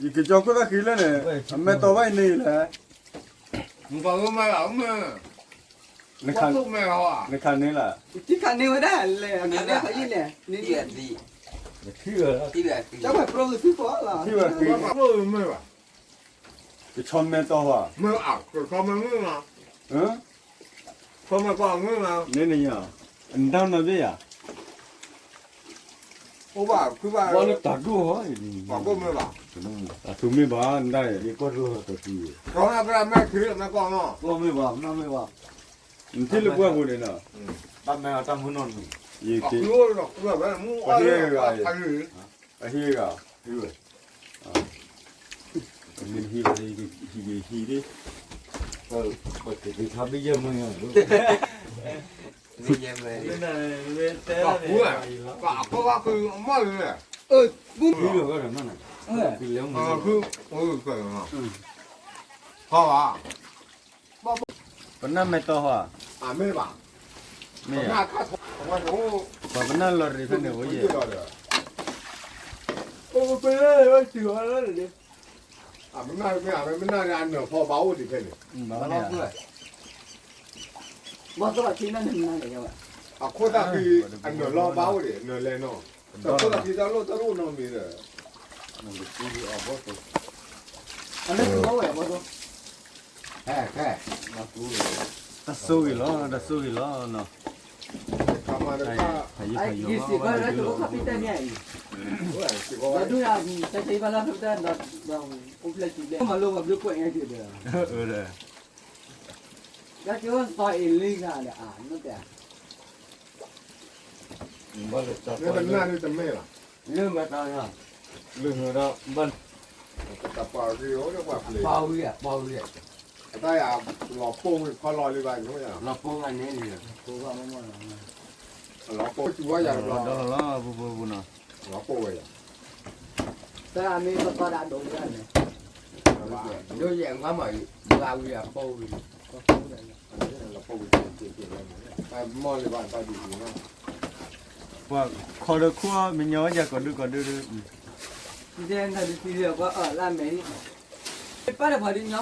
ယကကၠီခိၣ်သၣ်ဃံလၢန့ၣ်, အမဲာ်တီဘၣ်အံၤန့ၣ်လဲၣ်, နခးန့ၢ်လၢ, ထံခးန့ၢ်ဝဲဒၣ်လဲၣ်, အမဲာ်တီဘၣ်အံၤလဲၣ်, ကၠီဝဲပျိသုဖီလီၤ, ကဆီမဲာ်တီဘၣ်, မ့ၢ်, န့ၣ်န့ၣ်, နတၢ်နီၢ်ဘ့ၣ်ယၤ အိၣ်ဘၣ်, ဘၣ်လၢတၢ်ဒိၣ်ဟီ, အသူမ့ၢ်ဘၣ်, နတၢ်, မ့ၢ်ဘၣ်, နထံၣ်လၢပှၢ်ပူၤန့ၣ်နီၤ, တၢ်မဲအတၢ်မုၢ်နီၢ်နုာ်, ယက့, အဟံၣ်ဂၤ, အဟံၣ်ဂၤ, မ့ၢ်ဟံၣ်ဂၤ, ဟံၣ်ဂၤ, ဟံၣ်ဂၤ, ပှၤက့ၤက့ၤခါဘ့ၣ်ယဲၢ်မုၢ်ညါ, ပှၤဃု, ပှၤဃုဃုမီၢ်လံလဲၣ်, ဃု, ဟီဘၣ်, ပနၢ်မဲာ်တီဟီ, မ့ၢ်ဘၣ်, မ့ၢ်, ပှၤပနၢ်လီၤရံၤဖဲန့ၣ်အိၣ်ယဲၢ်, ပနၢ်မ့ၢ်အမ့ၢ်မနၢ်အနၢၤဖီဘၣ်အိၣ်ဒံးဖဲန့ၣ်, အခိၣ်သၣ်ဃံအနၢၤလီၤဘၣ်အိၣ်ဒံး အနၢၤလဲၣ်နီၤ, တၢ်ခိၣ်သၣ်ဃံတၢ်လိၣ်တၢ်လိၣ်နီတမံၤဒီး, တၢ်ဆိၣ်ဂ့ၤလီၤ တၢ်ဆိၣ်ဂ့ၤလီၤနီၤ, လၢမတၤ, လၢမတၤ, လၢမတၤ, ပှၤဝံၤ, ပှၤဝံၤ, အတၢ်ယၤ, လီၤပိၢ်ဝံၤခီလီၤလံဘၣ်, လီၤပိၢ်ဝဲန့ၣ်လံ, လီၤပိၢ်ဝဲယၤတဘျီ, လီၤပိၢ်ဝဲယၤ, လီၤပိၢ်ဝဲယၤ, တၢ်မ့ၢ်ပသီဒၣ်ဒိးဝဲန့ၣ်, ဒိးယဲၢ်မးမး, ဘၣ်ဝံၤအပိၢ်ဝံၤ ပှၤခီဒီးခိၣ်မ့ၢ်ညီဝဲယၤကီးဒုကီးဒု, ဒ်နၤဒုးသံလၢပှၤအၢၣ်လၢမဲာ်, ပၢ်တပှၤဒုးညီက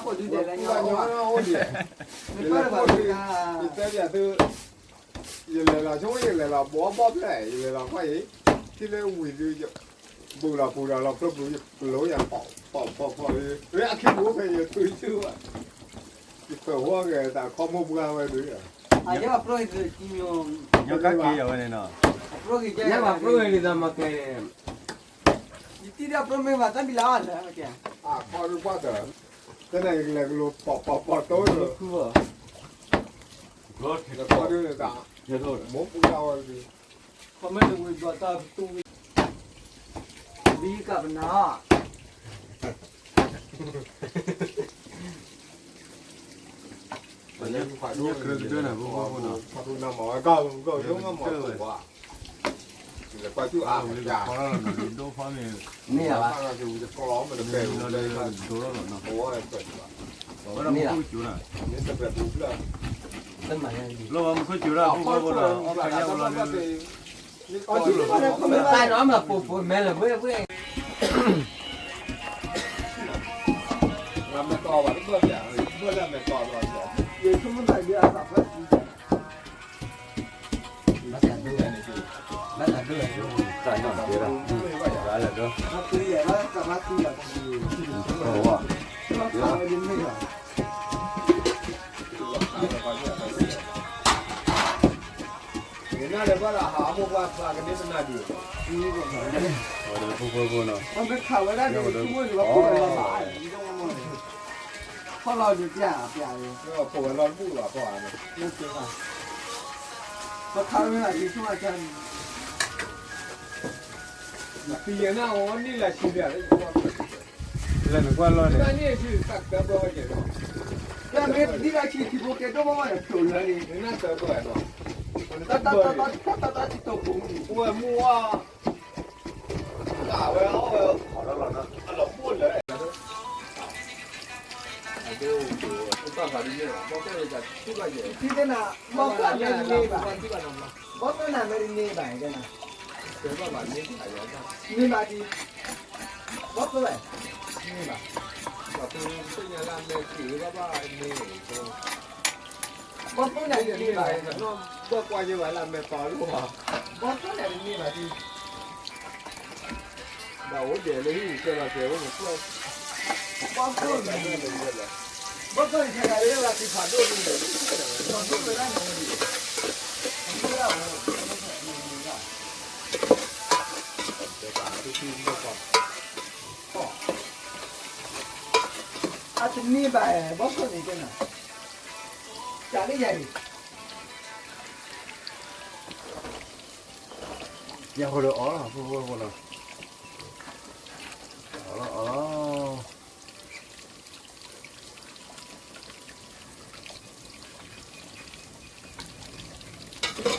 ိးဒုဒဲးလၢညီအိၣ်ဒံး, ပၢ်တပှၤဒုး, ယတဲဘၣ်သု, ယလဲၤလီၤဆိ ယလဲၤလီၤဘီဘီဖျဲၣ် ယလဲၤလီၤကွၢ်အံၤ, ထံၣ်လၢဝံၤဒုး, ဘူးလီၤပူၤဒီးလီၤဖျိပူၤ ယကလိယၤ ပီၣ်ပီၣ်ပီၣ်ပီၣ်, အခံပူၤအိၣ်ဖဲယသုယုၢ်ဘၣ်, ယကဝီၤက့ၤတၢ်ခီမိၣ်ပှၢ်ဝဲဒုး, ညီကက့ၤအဝဲန့ၣ်နီၤ, ယဘၣ်ပြိဂ့ၤဒ်သိးမၤကဲန့ၣ်, ယတံၤဒီးပြိမ့ၢ်ဘၣ်တၢ်ဘံလါအီၣ်လၢ, အခီဒုးပှၢ်တၢၢ်, တၢ်န့ၣ်ယကလဲၤကလိပီၣ်ပီၣ်ပီၣ်တိၢ်လၢ, ခီဒုးန့ၣ်တၢ်, မိၢ်ပူၤတၢ်ဝဲဒုး, ခီမ့ၢ်တဝံၤဘျီတၢ်ပတူၢ်ဝံၤ, ဘံကပနၢ် ပှၤလၢပှၤဒိၣ်န့ၣ်, ပှၤဒိၣ်နမၤဝဲကီၢ်ကီၢ်ဒိၣ်မၤမၤဝဲ, လဲၤကွၢ်ဆူၣ်အါ, ဒိၣ်ဖီမ့ၢ်, မ့ၢ်လီၤ, ဒိၣ်ထီၣ်လီၤနီၤ, ဝဲဒၣ်မူခိၣ်ကၠိၤဒၣ်, လီၤမူခိၣ်ကၠိၤဒၣ်, ဖိဖိဖိလီၤ, အီၣ်ခါယါဝဲလီၤ, လၢမဲာ်တီၢ်ဘၣ်တဘၣ်ဘၣ်, ယဆိကမိၣ်သးဒ်အသးဖျၢၣ်သံ, ဘၣ်သးဒိၣ်, ဘၣ်သးဒိၣ်, ဘၣ်သးဒိၣ်, ဘၣ်သးဒိၣ်, နလဲၤဘၣ်ဒီးဟးမိၢ်ပှၢ်ဖျါကန့ၢ်တနၤဒံး, ဖိဖိဖိနီၤ, ခီလီၤဒုးပျၢ်ပျၢ်, ဖိဝဲလီၤတဘူၣ်လီၤဖီဧါ, ပခါဝဲဒၣ်ဒုးဆိကမိၣ်, နသံယဲၢ်နၢ်အီၤန့ၣ်လၢဆံဘျဲၣ်, လဲၤနကွၢ်လီၤန့ၣ်, တၢ်မ့ၢ်ဒ်လၢဆံထံဖိကဲဒိၣ်ဘၣ်ဘၣ်န့ၣ် ဖျိးလၢန့ၣ်, တၢ်တၢ်တၢ်တၢ်တၢ်တၢ်တၢ်တၢ်တၢ်တၢ်တၢ်တၢ်တၢ်တၢ်တၢ်တၢ် ဝဲအီၣ်ဝဲ, အလီၤပှိၢ်လၢ, ဘီၣ်သိၣ်နၤမဲာ်တန့ၢ်ဘၣ်, မ့ၢ်ဘၣ်ဒံး, ဘီၣ်သိၣ်ဝဲ, မ့ၢ်ဘၣ်, ဘီၣ်သိၣ်နၤတန့ၢ်ဘၣ်, ဘီၣ်သိၣ်နၤတန့ၢ်ဘၣ်ဒံး, ဘီၣ်သိၣ်နၤ, ဘီၣ်သိၣ်နၤ, ဘီၣ်သိၣ်နၤ, အတန့ၢ်ဘၣ်, ဘီၣ်သိၣ်နၤကဲနၤ, ကလံယၤအံၤ, ယဃိဒီးအီၣ်လီၤ, ဖိဖိဖိလီၤ, အီၣ်လီၤအီၣ်လီၤ.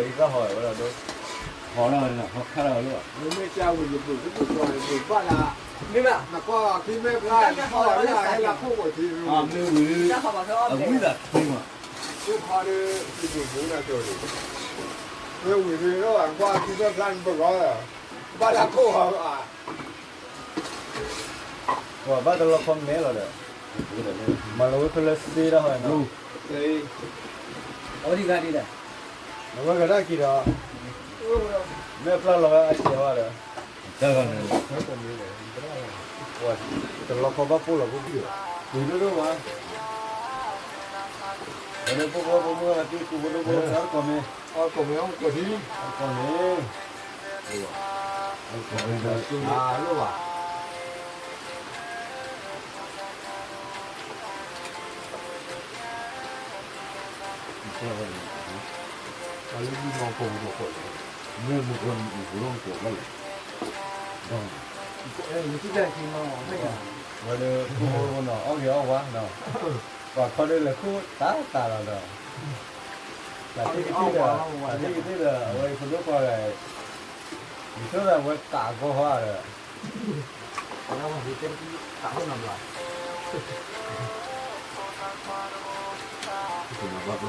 အဝဲအံၤသၣ်ဟီၣ်ဝဲဒၣ်ဒိ, ဟီၣ်လီၤဝဲဒၣ် ဟီၣ်ခါလီၤဝဲလီၤ, မ့မ့ၢ်ကဝံၤယဘုၣ် ဘုၣ်ကဝံၤယဘုၣ်ဘၣ်လၢ, မ့ၢ်ဘၣ် နကွၢ်ခံမ့ၢ်ဖျါ ဟီၣ်လၢဟဲလၢခိၣ်ကီၢ်ထံး, မ့ၢ်ဝံၤ အဝံသးထီမး, သ့ၣ်ခီဒီး ယဘုၣ်မူနၤကၠိၤန့ၣ်, မ့ၢ်ဝံၤမ့ၢ်လီၤ နကွၢ်ခံမ့ၢ်ဖျါန့ၣ် ပဂီၢ်, ဘၣ်လၢခိၣ်ဟီၣ်ဘၣ် ပှၤဘၣ်တလီခီမဲလီၤဒီး, မၤလီၤဝဲဖဲလၢစ့တၢ်ဟီၣ်နီၤ, အဝဲဒ်ဂၤဒ်လဲၣ်, အဝဲဂၤဒၣ်က့ၤဒီး, မ့ၢ်ပျၢ်လီၤဝဲအစဲးဝဲဒီး, တၢ်ဂၤန့ၣ်, တလီခီဘၣ်ပိၢ်လီၤဖိ, ပှ့ၤဒိၣ်ဒိၣ်ဘၣ်, ဝဲဒၣ်ဖိဖိဖိမုၣ်အသံကူဖိဒိၣ်ဖိ အကိးမ့ၢ်, အကိးမ့ၢ်, အကိးမ့ၢ်, အကိးမ့ၢ်, အလိၣ်ဘၣ် ပှၤလၢမုၢ်နီၢ်ကိးပူၤဒီးကိးလီၤ, မ့ၢ်မုၢ်ကီၢ်မုၢ်ပူၤလီၤကိးဘၣ်လဲၣ်, ဒီး, ဝဲဒၣ်ဖိဖိနီၤ အီၣ်ဂ့ၤအီၣ်ဝါနီၤ, ပှၤခီဒၢလဲၤခိၣ်တၢ်တၢ်လီၤဒီး, တၢ်ထံၣ်ကသ့ၣ်ဒီး,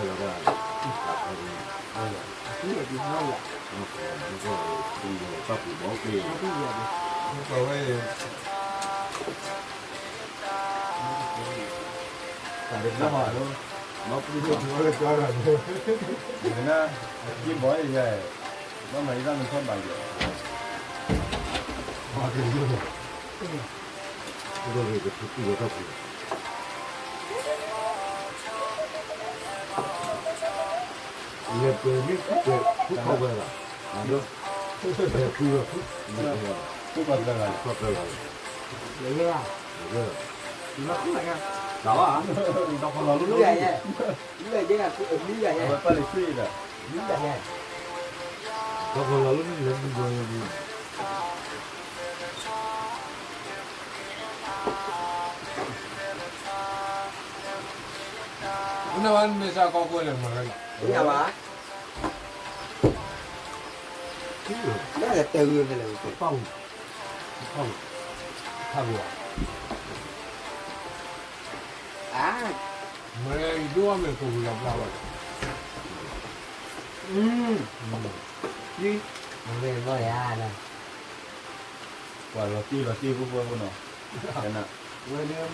တၢ်ထံၣ်ကသ့ၣ်ဒီး အဝဲဖိဒိၣ်ခွါဂၤ, ယဆိသးဝဲကးကီဟီဒီး တၢ်တဘျီမး, ဘၣ်ပျံၤဖိလၢကၠီဒီး, ယကနၣ်, ယဘီယယဲ, ဘၣ်မၤယတၢ်မုၢ်ထီၣ်ဘၣ်ယဲ, ဘၣ် က့ၤလၢ က့ၤလၢ က့ၤလၢထူၣ်ထူၣ်လီၤထီၣ်ပူၤ လဲၤပှဲၤမ့ၢ်ပှဲၤထူၣ်ထီၣ်ဝဲလီၤ, လဲၤပှဲၤထူၣ်ထီၣ်ထူၣ်ထီၣ်ဝဲလီၤ, ထူၣ်ထီၣ်ဝဲလီၤ, လဲၤဝဲလီၤ, တၢ်ဝဲ ဒီးဖီလီၤလၢ လၢယဲ လၢယဲ လၢယဲ ပၢ်လၢဆ့ဒီး လၢယဲ ဒီးဖီလီၤလၢန့ၣ်လဲၤမုၢ်ဂီၤယဲန့ၣ် မ့ၢ်ဝဲမ့ၢ်စ့ၢ်ကီးကွဲးလဲၣ်မၤလဲၣ်လီၤ, မ့ၢ်ဝဲ လၢတၢ်ဂ့ၢ်ဖဲလဲၣ်, ဖးဝံၤ, ဖးဝံၤ, ဖးဝံၤ, အါ, မ့ၢ်ဒိၣ်အမဲာ်ကိၢ်ပူၤလီၤဘျါဝဲ, အံၤ, မ့ၢ်လီၤယၤ, ပှၤလီၤတံၢ်လီၤတံၢ်ဖိဖိဖိနီၤ, ဝဲန့ၣ်,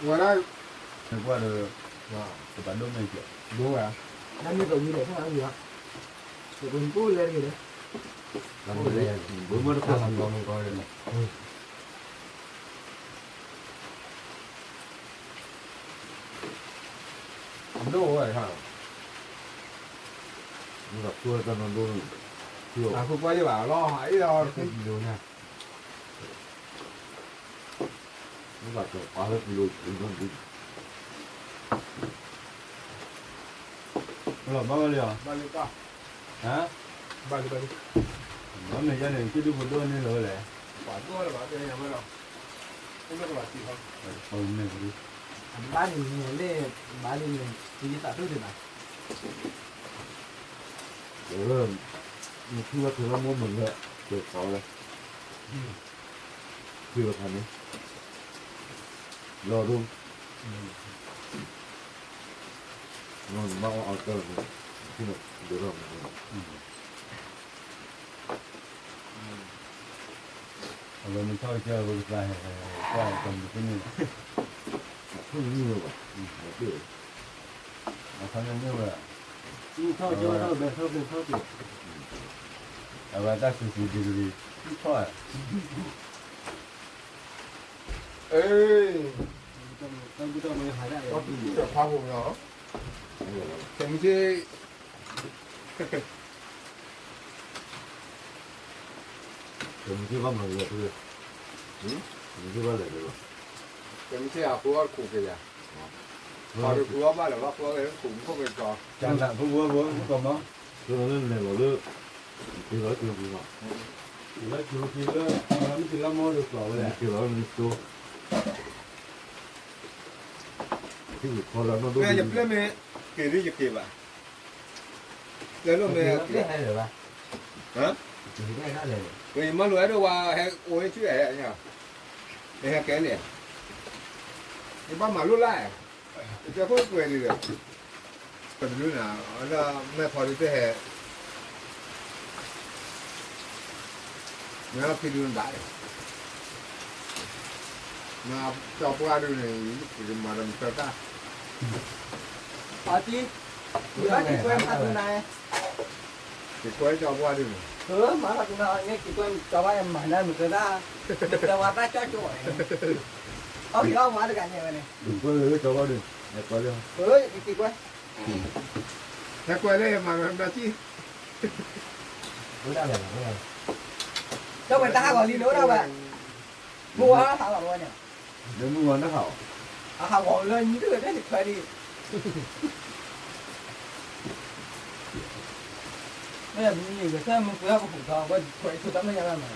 ဝဲဒၣ်, နကွၢ်ဒီး, ကဘၣ်ဒိၣ်မဲာ်ကဲ, ဒိၣ်ဝဲ, နမ့ၢ်တဝံၤဒီး တၢ်အံၤ, တပူၤလဲၣ်တဂ့ၤန့ၣ်, ဘိမ့ၢ်တခါလီၤမ့ၢ်ကီးန့ၣ် ဒိၣ်ဝဲခါလီၤ, မ့ၢ်တၢ်ဖိတၢ်နီၢ်ဒိၣ်န့ၣ်, တၢ်ဖိကွၢ်ဒံးဘၣ်လီၤ ဟးအ့ၣ်လီၤ တကံလိၤညါ, မ့ၢ်ဘၣ်ကပာ်လၢကံလိၤကံလိၤဒံး, လီၤဘၣ်ဝဲလံဧါ, ဘၣ်လံဘၣ်လံ, ဘၣ်လံဘၣ်လံ, ဘၣ်မ့ၢ်ယါန့ၣ် က့ဒုဖိဒိၣ်န့ၢ်လီၤဝဲလဲၣ်, ပှၤဒိၣ်လၢၤဘၣ် တဲညါဝဲဒီး, အိၣ်လၢကလီၤထံးခီ, အဘၣ်န့ၣ်န့ၣ်လၢ, ဘၣ်န့ၣ်န့ၣ် တယသးဒိၣ်ဒံးဘၣ်, နထံၣ်ဘၣ်ထဲလၢမိၢ်မုာ်လၢ, ကဲၤသီဝဲ, ထံၣ်ဝဲခါန့ၣ်, လီၤဒိၣ်, နဘၣ်အီၣ်အီၣ်တၢ်န့ၣ်, ထံၣ်န့ၣ်ဒိၣ်ထီၣ်န့ၣ် အဝဲမ့ၢ်ထီၣ်ကစၢၢ်အဝဲကသါဟဲ, ကွၢ်တမုာ်တန့ၢ်ဘၣ်, ထီၣ်န့ၢ်ဝဲဘၣ်, အခါန့ၣ်န့ၢ်ဝဲ, ထီၣ်ကၠီထီၣ်ဘဲထီၣ်က့ၤထီၣ်က့ၤ, အဝဲတၢ်စူၤစူၤဒံးကလံၤ, ထီၣ်ဧါ, အ့, တၢ်ဘူၣ်တၢ်မွဲဟးဒၣ်အံၤ, ဖးဖိနီၤ, ခဲမုၢ်ဆ့ ကမ့ၢ်ဘၣ်မၤလဲၤဖဲလဲၣ်, ကမ့ၢ်ဘၣ်လဲၤဖဲလဲၣ်, ကမ့ၢ်အခိၣ်အီၣ်တခိၣ်ကယၤ, ပှၤတခိၣ်အီၣ်ဘၣ်လၢၤဘၣ် ခိၣ်အီၣ်ဝဲတခိၣ်မူခိၣ်ကကီ, ကနၣ်ဖိဝဲဖိမီၤ, ကနၣ်လၢနဲၣ်လီၤလၢ, က့ၤလီၤက့ၤလီၤ, က့ၤလီၤက့ၤလၢ, မ့ၢ်က့ၤလီၤမီၢ်ဒီးကျီၤဝဲလဲၣ်, က့ၤလီၤမ့ၢ်ကၠိ ယပျဲၢ်မ့ၢ်က့ၤဒ်ယက့ၤဘၣ်, ပျဲၢ်လိၣ်မ့ၢ်က့ၤ, ဝဲယမၢလိာ်ဝဲဒၣ်ဝဲဟဲအိၣ်ထံၣ်ဝဲ, ယဟဲကဲန့ၣ်, ယဘၣ်မၤလိၣ်လၢ်, ယတဲခိၣ်ကွဲးဒ်ဒီး, ကတဒုနၤ, အဝဲဒၣ်မဲာ်ဖီဒ်တဟဲ မ့ၢ်ဖံဒုနဘၣ်, မ့ၢ်ကၠီပှၢ်ဒုန့ၣ်, ယမၤဒီးမတၢ်တၢ်, အတံ, ယဘၣ်က့ၤကွဲမၤသးတူနၤ, က့ၤကွဲကၠီပှၢ်ဒုန့ၣ်, မၤသးတူနၤန့ၣ် က့ၤကွဲကၠီပှၢ်န့ၣ် မၤနၤမတၢ်တၢ်, မတၢ်ဝဲတၢ်ကၠီကၠီန့ၣ်, အီၣ်က့ၤအီၣ်မၤတဂၤန့ၣ်ဝဲန့ၣ်, က့ၤကွဲကၠီပှၢ်ဒု, က့ၤကွဲ, ဟဲကွဲလၢယမၤမတၢ်ကံၢ်, တၢ်ဝဲတၢ်ဟးဂီၤလံလၢတၢ်ဝဲ, မုၢ်ဝါဟးဂီၤလီၤဝဲန့ၣ်, မုၢ်ဝါတဟးဂီၤ, အဟးဂီၤလၢညံၣ်တဂၤန့ၣ်ခွဲးဒံး, မ့ၢ်မုၢ်နံၤဂဲၤဆၢမုၢ်ပှဲၤဟီၣ်ကဟူးထီၣ် ဝဲခွဲးဆိတၢ်မ့ၢ်ညါလၢမး,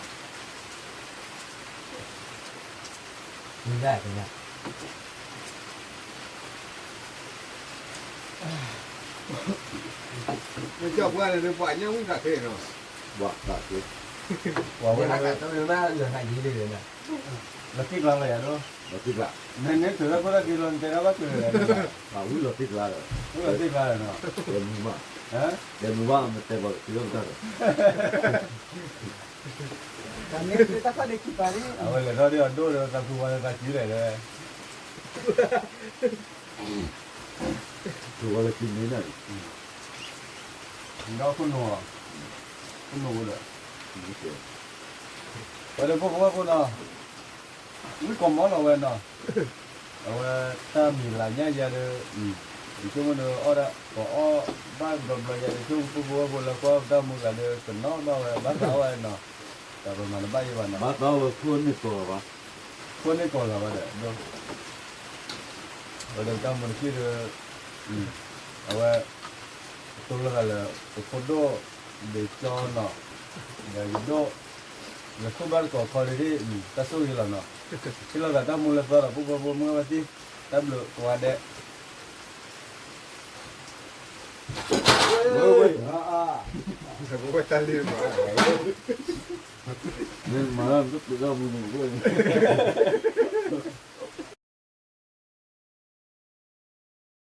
မုၢ်ဒၣ်ကညါ မ့ၢ်ကၠီပှၢ်န့ၣ် ပှၤညၣ်ဝံၣ်ခးခဲနီၤ, ဘၣ်ခးခဲ, ပှၤဝဲလၢတၢ်မ့ၢ်ဘၣ်လၢဟးယံၤလံန့ၣ်, လီၤတံၢ်ကျါလီၤယၤဒိ, လီၤတံၢ်ကျါ, နမ့ၢ်ထုးလၢဖိလၢက့ၤလီၤ နတဲဒၣ်ဘၣ်ထုးလီၤ, ပှၤဝံၣ်လီၤတံၢ်ကျါဒီး, ဝံၣ်လီၤတံၢ်ကျါဒီးနီၤ, တဲမုၢ်ဘၣ်, တဲမုၢ်ဘၣ် မတဲဘၣ်က့ၤလီၤတံၢ်ကျါဒီး တၢ်မ့ၢ်တၢ်ခီၣ်ဒ့ခံပၤလံ, အဝဲလဲၤထီၣ်ဒ်အဒိၣ်ဒီး သးဖုဝါလၢသးကံလဲၣ်ဒီး, ဖုဝါလၢကံမ့ၢ်န့ၣ်, ဒီးခိၣ်နူာ်, ခိၣ်နူာ်ဒီး, မ့ၢ်ကဲ, ပှၤဒီးဖိဖိဝဲဖိနီၤ, ဝံကိးမီလီၤဝဲနီၤ, အဝဲတၢ်မံၤလၤညါယၤဒီး, ယဆိကမိၣ်ဒီးအီၣ်ဒၣ် ပအီၣ်ဘၣ်ဘျီဘျီယၤဒီး ဆိကမိၣ်ဖိဖိဝဲဖိလၢကွၢ်တၢ်မူလၤဒီး ကနီၣ်ဘၣ်ဝဲ ဘၣ်သးအီၣ်ဝဲနီၤ, တၢ်ပမၤတဘၣ်ယံၤဘၣ်နီၤ, ဘၣ်သးအီၣ်ဝဲခိၣ်န့ၢ်ကီၢ်လီၤဘၣ်, ခိၣ်န့ၢ်ကီၢ်လီၤဘၣ်ဒီး ဝဲဒီးတၢ်မူတက့ၢ်ဒီး, အဝဲ, ကတိၤလိာ်သးလၢ ပဖိဒိၣ်, ဒ့ကၠီနီၤ, ဒီးယဒိၣ်, လၢခိၣ်ဘၣ်တကိးခီဒ့ဒ့ၣ်, တၢ်ဆိၣ်ဂ့ၤလီၤနီၤ, ဟ့ၣ်လိာ်သးတၢ်မူလၢသီဒီး ပဖိဖိမုၢ်ဂၤဘၣ်သ့, တၢ်ဘျုးကိးဂၤဒဲး ဝဲ, ဝဲတၢ်လံ, မ့ၢ်မၤလၢတပှဲၤဒၣ်မူန့ၣ်